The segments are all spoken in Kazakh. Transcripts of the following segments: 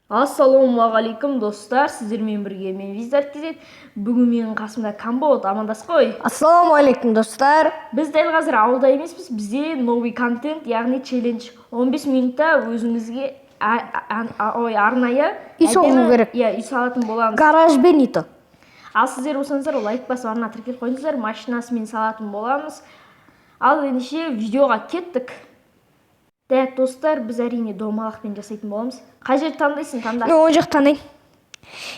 Ассалаумағалейкум, достар! Сіздермен бірге мен, Визард KZ. Бүгін менің қасымда Камбот, амандас қой. Ассалаумағалейкум, достар. Біз дәл қазір ауылда емеспіз, бізде новый контент, яғни челлендж. 15 минутта өзіңізге ой, арнайы Үй салу керек. Иә, үй салатын боламыз. Гаражбен и то. Ал сіздер болсаңыздар, лайк басып, арна тіркеліп қойыңыздар, машинасымен салатын боламыз. Ал ендеше видеоға кеттік. Так, достар, біз, әрине, домалақпен жасайтын боламыз. Қай жерді таңдайсың, таңда. Мен оң жақ таңдайын.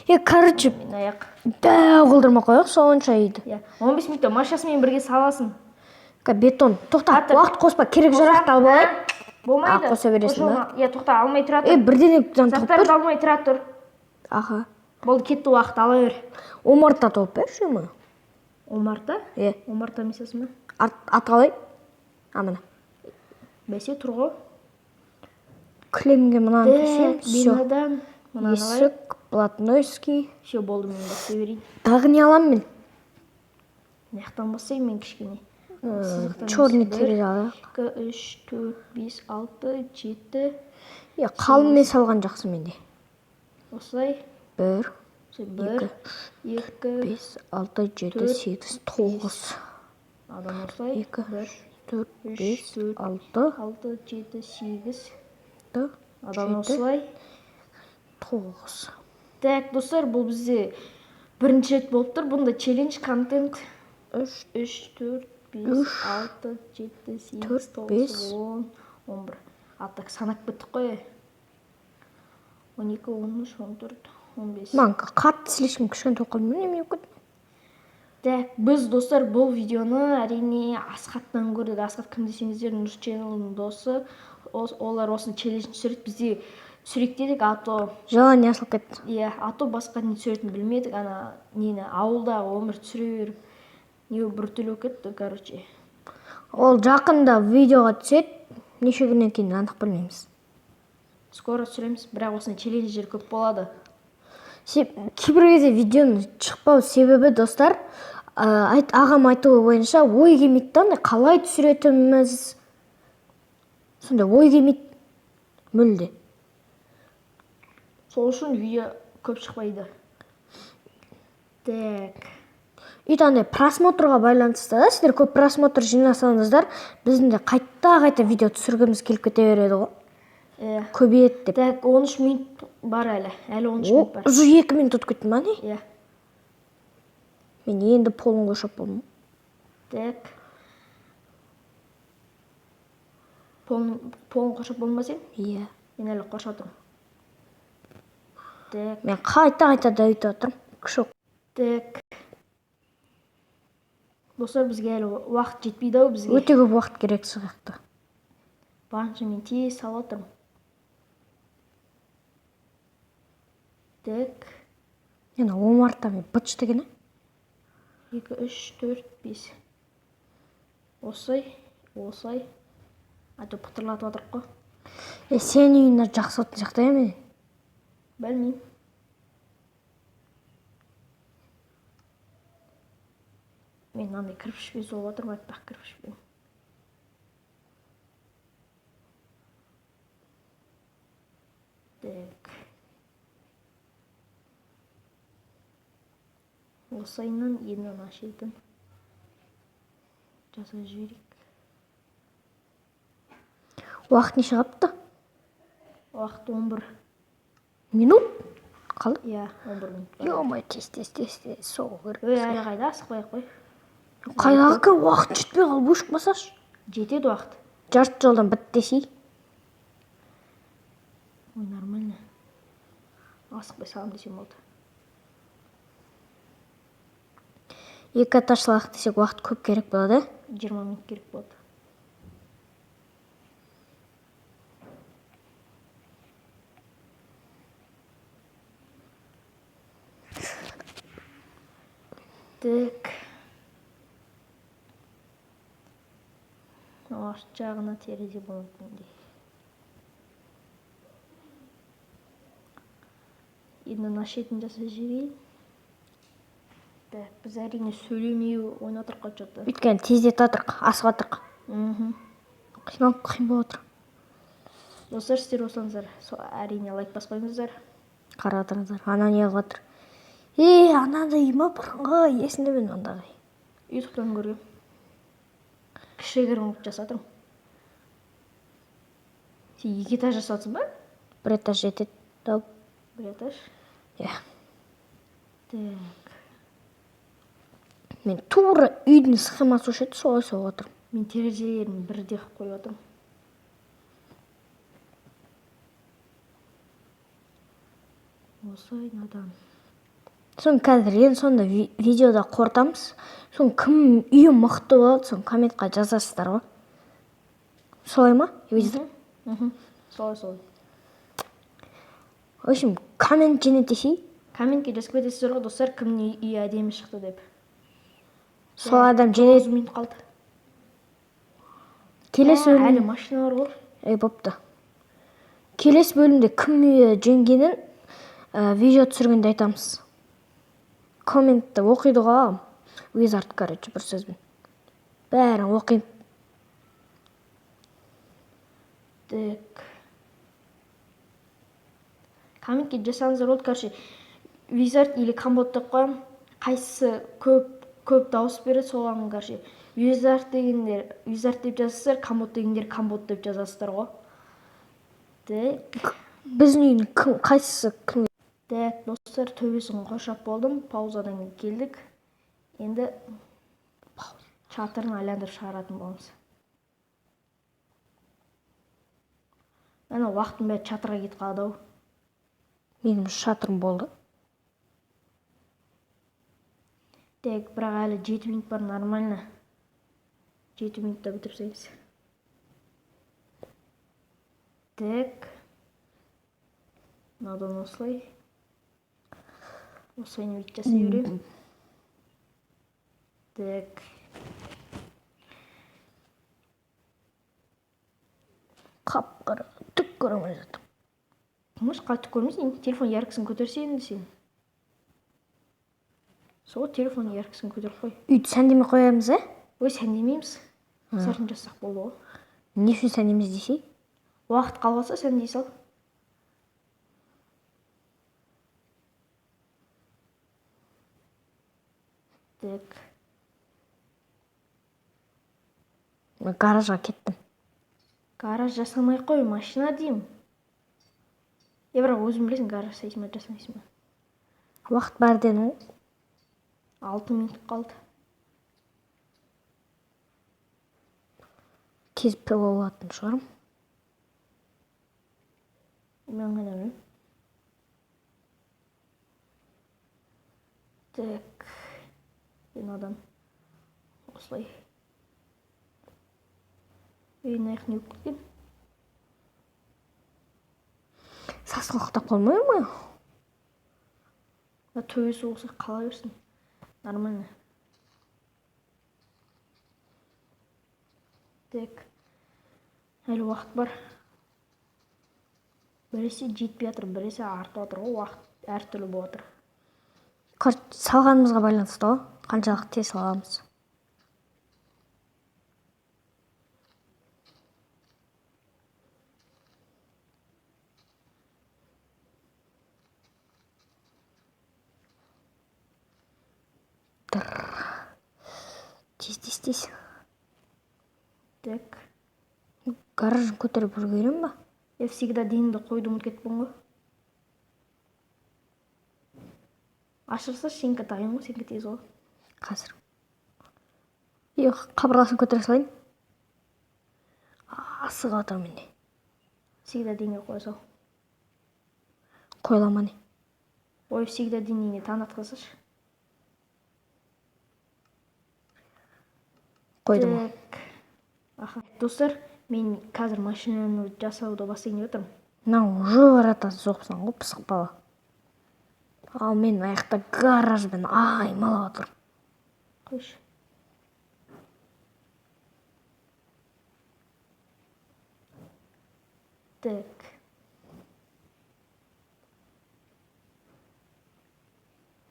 Е, короче, Мен аяқ. дәу қылдырмай қояйық сонша үйді. Иә, 15 минутта машинасымен бірге саласың. Бетон. Тоқта, Атыр. уақыт қоспа, керек жарақты алып алайын. Болмайды. А, қоса бересің ба? Иә, тоқта, алмай тұра Е, тұр. бірдеңе тауып Заттарды бер. алмай тұра тұр. Аха. Болды, кетті уақыт, ала бер. Омарта тауып берші ма? Омарта? Е, Омарта емесің ба? Ат қалай? А, міне. Бәсе, тұр ғой. Кілемге мынаны төсеймін. Так, Все. бинадан мынаны алайық. Есік, блатнойский. Все, болды, мен бастай берейін. Тағы не аламын мен? Мына жақтан бастайын мен кішкене. Сызықтан. Черный Бір, терезе алайық. екі, үш, төрт, бес, алты, жеті. Е, қалыңмен салған жақсы менде. Осылай. Бір, Осылай, бір, екі, бес, алты, жеті, төрт, сегіз, тоғыз. Адам осылай. Екі, бір, төрт, үш, бес, төрт, алты, алты, жеті, сегіз. Адам жеті, осылай. тоғыз. Так, достар, бұл бізде бірінші рет болып тұр. Бұнда челлендж контент. Үш, үш, төрт, бес, үш, алты, жеті, сегіз, төрт, тоғыз, бес. 10, 11. А так санап кеттік қой. 12, 13, 14, 15. Маған қатты слишком кішкентай болып қалды ма, немене болып кетті? Так, біз, достар, бұл видеоны, әрине, Асхаттан көрдік. Асхат кім десеңіздер, Нұр Channel'ның досы. Олар осыны челлендж түсіреді. Бізде түсірейік дедік, а то Желание ашылып кетті. Иә, а то басқа не түсіретінін білмедік. Ана нені, ауылдағы өмір түсіре беріп, не біртүрлі болып кетті, короче. Ол жақында видеоға түседі. Неше күннен кейін, анық білмейміз. Скоро түсіреміз, бірақ осындай челлендждер көп болады. Кейбір кезде видеоның шықпау себебі, достар, ағам айтуы бойынша, ой келмейді да, андай қалай түсіретініміз, сондай ой келмейді мүлде. Сол үшін видео көп шықпайды. Так. И андай просмотрға байланысты да, сіздер көп просмотр жинасаңыздар, біздің де қайта қайта видео түсіргіміз келіп кете береді ғой. Иә. Көбейеді деп. Так, 13 минут бар әлі. Әлі 13 О, минут бар. уже 2 минут өтіп кетті ма, не? Иә. Мен енді полын қоршап болдым. Так. Полын қоршап болдың ба сен? Иә. Мен әлі қоршап отырмын. Так. Мен қайта қайта давить жатырмын. Күші. Так. Достар, бізге әлі уақыт жетпейді ау бізге. Өте көп уақыт керек сияқты. Барынша мен тез салып отырмын. Так. Енді омартамен быт деген. Екі, үш, төрт, бес. Осылай, осылай. А то пытырлатып жатырық қой. Е, сенің үйің жақсы болатын сияқты, иә, менен? Білмеймін. Мен мынандай кірпішпен соғып жатырмын, аппақ кірпішпен. Так. Осылайынан енді ана шетін жасап жіберейік. Уақыт неше қалыпты? Уақыт 11. Минут қалды? Иә, 11 минут бар. Ё-моё, тез, тез, тез, тез соғу керек. Ой, әлі қайда, асықпай ақ қой. Қайдағы уақыт жетпей қалып, өшіп қалсашы. Жетеді уақыт. Жарты жолдан бітті десей. Ой, нормально. Асықпай саламын десем болды. Екі этаж салайық десек, уақыт көп керек болады, ә? 20 минут керек болады. Так. Арт жағына терезе болады менде. Енді мына шетін жасап жіберейін. Так, біз, әрине, сөйлемей ойнап отырық қой что-то. Өйткені тездетіп жатырық, асығып жатырық. Қиналып, қиын болып отыр. Достар, сіздер болсаңыздар, әрине, лайк басып қойыңыздар. Қарап отырыңыздар, ана не қылып жатыр? Е, анандай үй ма, бұрынғы есімде мен ондағы. Ютубтан көргем. Кішігірім қылып жасап. Сен екі этаж жасап ба? Бір этаж жетеді. Тауып. Бір этаж. Иә. Так. Мен тура үйдің схемасы осы еді, солай соғып отырмын. Мен терезелерін бірдей қылып қойып отырмын. Осы айнадан. Соны қазір ең соңында видеода қорытамыз. Соны кім үйі мықты болады, соны комментқа жазасыздар ғой. Солай ма? Мхм. Солай, солай. В общем, коммент жеңеді десей. Комментке жазып кетесіздер ғой, достар, кімнің үйі әдемі шықты деп. Сол адам 9 жеңеді. минут қалды. Келесі Әлі бөлім. Машина бар ғой. Ей, бопты. Келесі бөлімде кім үйі жеңгенін видео түсіргенде айтамыз. Комментті оқиды ғой ағам. Wizard, короче, бір сөзбен. Бәрін оқиды. Так. Комментке жазсаңыздар болады, короче, Wizard или Компот деп қоямын. Қайсысы көп дауыс береді, соған, короче, Wizard дегендер Wizard деп жазасыздар, Компот дегендер Компот деп жазасыздар ғой. Так. Біздің үйдің кім, қайсысы кім? Так, достар, төбесін қоршап болдым. Паузадан келдік. Енді шатырын айландырып шығаратын боламыз. Ана уақыттың бәрі шатырға кетіп қалады ау. Менің шатырым болды. Так, бірақ әлі 7 минут бар, нормально. 7 минутта бітіріп тастаймыз. Так. Мынадан осылай. Осылай бүйтіп жасай беремін. Так. Қап қара, түк көре алмай жатырмын. Может, қалай түк көрмейсің? Телефон яркосын көтерсе енді сен. Сол телефон яркосын көтеріп қой. Үйді сәндемей қоямыз, ә? Ой, сәндемейміз. Сыртын жазсақ болды ғой. Не үшін сәндемейміз десей? Уақыт қалып қалса, сәндей сал. Так. Мен гаражға кеттім. Гараж жасамай ақ қой, машина деймін. Е, бірақ өзің білесің, гараж жасайсың ба, жасамайсың ба. Уақыт бар дедің ғой. 6 минут қалды. Тез пила алатын шығармын. Мен қайдан білемін. Так. Мынадан осылай. Ей, мына жақ не болып кеткен? Сасқалақтап қалмай ма? Мына төбесі болса, қала берсін. Нормально. Так. Әлі уақыт бар. Біресе жетпей жатыр, біресе артып жатыр ғой, уақыт әртүрлі болып жатыр. Короче, салғанымызға байланысты ғой. Қаншалықты тез саламыз. Тез, тез, тез. Так. Гаражын көтеріп үлгеремін ба? Я всегда денді қоюды ұмытып кетіппін ғой. Ашырса, сенікі дайын ғой, сенікі тез ғой. Қазір. Е, қабырғасын көтере салайын. Асығып жатырмын мен де. Всегда денге қоя сал. Қойыла ма, не? Ой, всегда денеңе таңдатқызшы. Қойдым ғой. Так. Аха. Достар, мен қазір машинаны жасауды бастайын деп жатырмын. Мынау уже баратасың, соқсаң ғой, пысық бала. Ал мен мына жақта гаражбен аймалап отырмын. Қойшы. Так.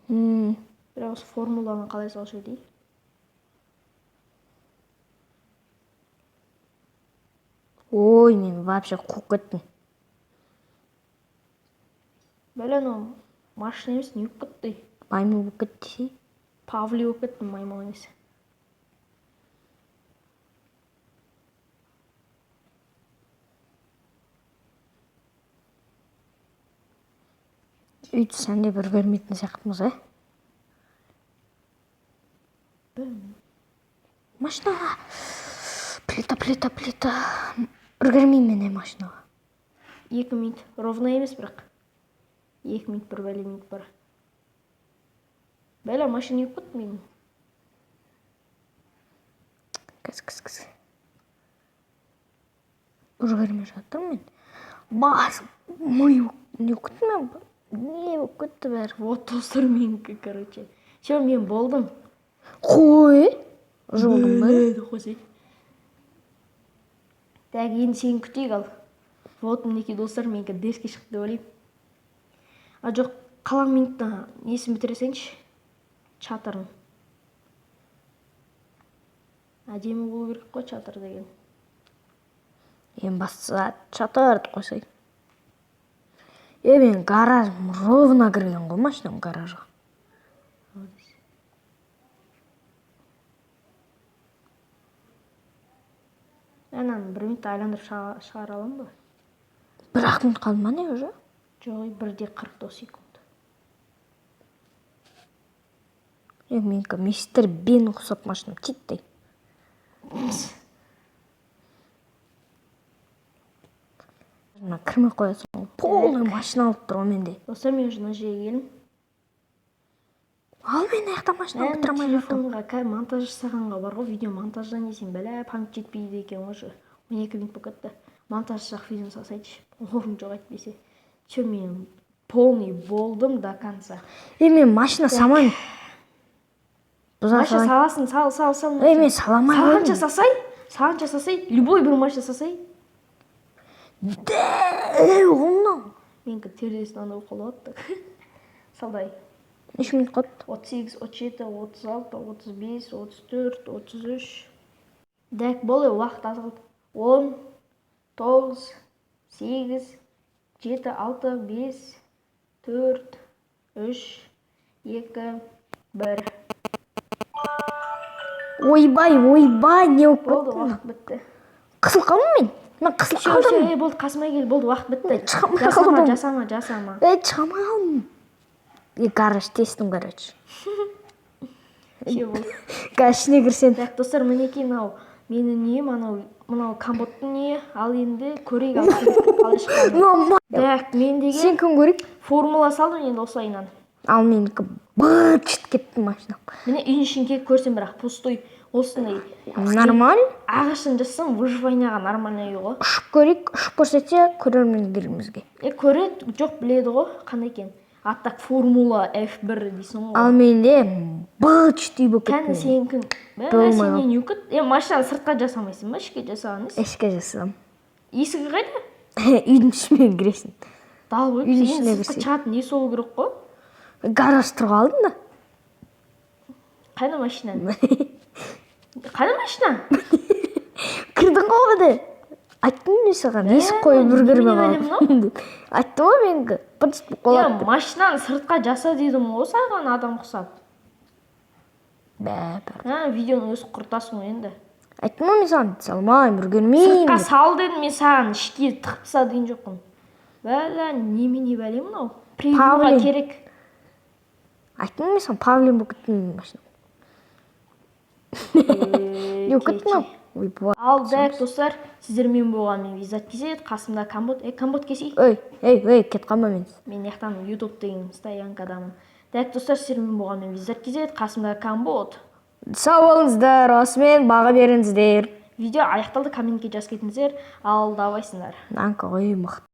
Бірақ осы формуланы қалай салушы еді? Ой, мен вообще қуып кеттім. Бәле, анау машина емес, не болып кетті? Маймыл болып кетті десей. Павли болып кетті, маймыл емес. Үйді сәндеп үлгермейтін сияқтымыз, ә? Машинаға плита, плита, плита. Үлгермеймін мен машинаға. 2 минут ровно емес, бірақ 2 минут бір бәле минут бар. Бәле, машина не болып кетті менің? Кіз, кіз, кіз. Үлгермей жатырмын мен. Басым, ми не болып кетті мен? Не болып кетті бәрі? Вот, достар, менікі, короче, все, мен болдым. Қой, уже болдың ба? Бәле, қойсай. Так, енді сені күтейік. Ал вот, мінекей, достар, менікі дерзкий шықты деп ойлаймын. А, жоқ, қалған минутта несін бітіре салайыншы, шатырын. Әдемі болу керек қой шатыр деген. Ең бастысы шатыр деп қойсай. Е, мен гаражым ровно кірген ғой машинам гаражға. Молодец. Ананы бір минутта айландырып шығара аламын ба? 1-ақ минут қалды ма, не, уже? Жоқ, 1 де 49 секунд. Е, менікі мистер Бен ұқсап машинам титтей. Мына кірмей қоясың ғой, полный машина алып тұр ғой менде. Достар, мен уже мына жерге келдім. Ал мен ана жақта машина Әне, бітіре алмай жатырмын. Телефонға кәдімгі монтаж жасағанға бар ғой, видео монтаждан десең, бәлә, память жетпейді екен ғой. Уже 12 минут болып кетті. Монтаж жасақ, видеоны салсайшы, орын жоқ әйтпесе. Все, мен полный болдым до конца. Е, мен машина салмаймын, бұза Машина салайын. Саласың, сал, сал, сал. Ей, мен сала алмай Салғанша қойдым. салсай, салғанша салсай, любой бір машина салсай. Дәу ғой мынау. Менікі терезесін андай болып қалып жатты. Салдай. 3 минут қалды. 38, 37, 36, 35, 34, 33. Так, болды, уақыт аз қалды. 10, 9, 8, 7, 6, 5, 4, 3, 2, 1. Ойбай, ойбай, не болып Болды, кетті мынау? уақыт бітті. Қысылып қалдым мен. Мен қысылып Все, все, қалдым. Ей, болды, қасыма кел, болды, уақыт бітті. Шыға алмай Жасама, қалдым. жасама, жасама. Ей, шыға алмай қалдым. Е, гараж тестім, короче. Все, болды. Қазір ішіне кірсең. Так, достар, мінекей, мынау менің үйім, анау мынау Компоттың үйі. Ал енді көрейік, ал қалай шыққанын. Мынау Так, мен деген Сен кім, көрейік? Формула салдым енді осылайынан. Ал менікі быт шыт кетті машинам. Міне, үйдің ішін келіп көрсем, бірақ пустой осындай. Нормально. Ағашын жасасам, выживанияға нормальный үй ғой. Ұшып көрейік, ұшып көрсетсе көрермендерімізге. Е, көреді, жоқ, біледі ғой қандай екенін. А так формула F1 дейсің ғой. Ал менде быт шыт үй болып Кәні, кетті. сенікін, бә. Болмай. Сенен не болып кетті? Е, машинаны сыртқа жасамайсың ба, ішке жасаған емес? Ішке жасасам. Есігі қайда? Үйдің ішімен кіресің. Дал қойып. Үйдің Енді ішіне сыртқа кірсең. шығатын есі болу керек қой. Гараж тұрып алдым да. Қайда машина, қайда машина? Кірдің ғой міне. Айттым мен саған, есік қойып үлгермей немене қалдым деп. Айттым ғой, менікі быт шыт болып Е, қалады деп. машинаны сыртқа жаса дедім ғой саған, адам құсап. Бәрі. А, видеоны өзі құртасың ғой енді. Айттым ғой мен саған, салмаймын, үлгермеймін Сыртқа деп. сал дедім мен саған, ішке тығып таста деген жоқпын. Бәлә, немене, бәле, мынау превьюға Павлин. керек. Айттым ғой мен саған, павлин болып кетті менің машинам. Не болып кетті мынау? Ойбай. Ал так, достар, сіздермен болған мен, Визат Кизет, қасымда Компот. Е, Компот, келсей. Ей, ей, ей, кетіп қалма мен. Мен мына жақтан Ютуб деген стоянкадамын. Так, достар, сіздермен болған мен, Визат Кизет, қасымда Компот. Сау болыңыздар, осымен баға беріңіздер. Видео аяқталды, комментке жазып кетіңіздер. Ал давайсыңдар. Мынанікі ғой мықты.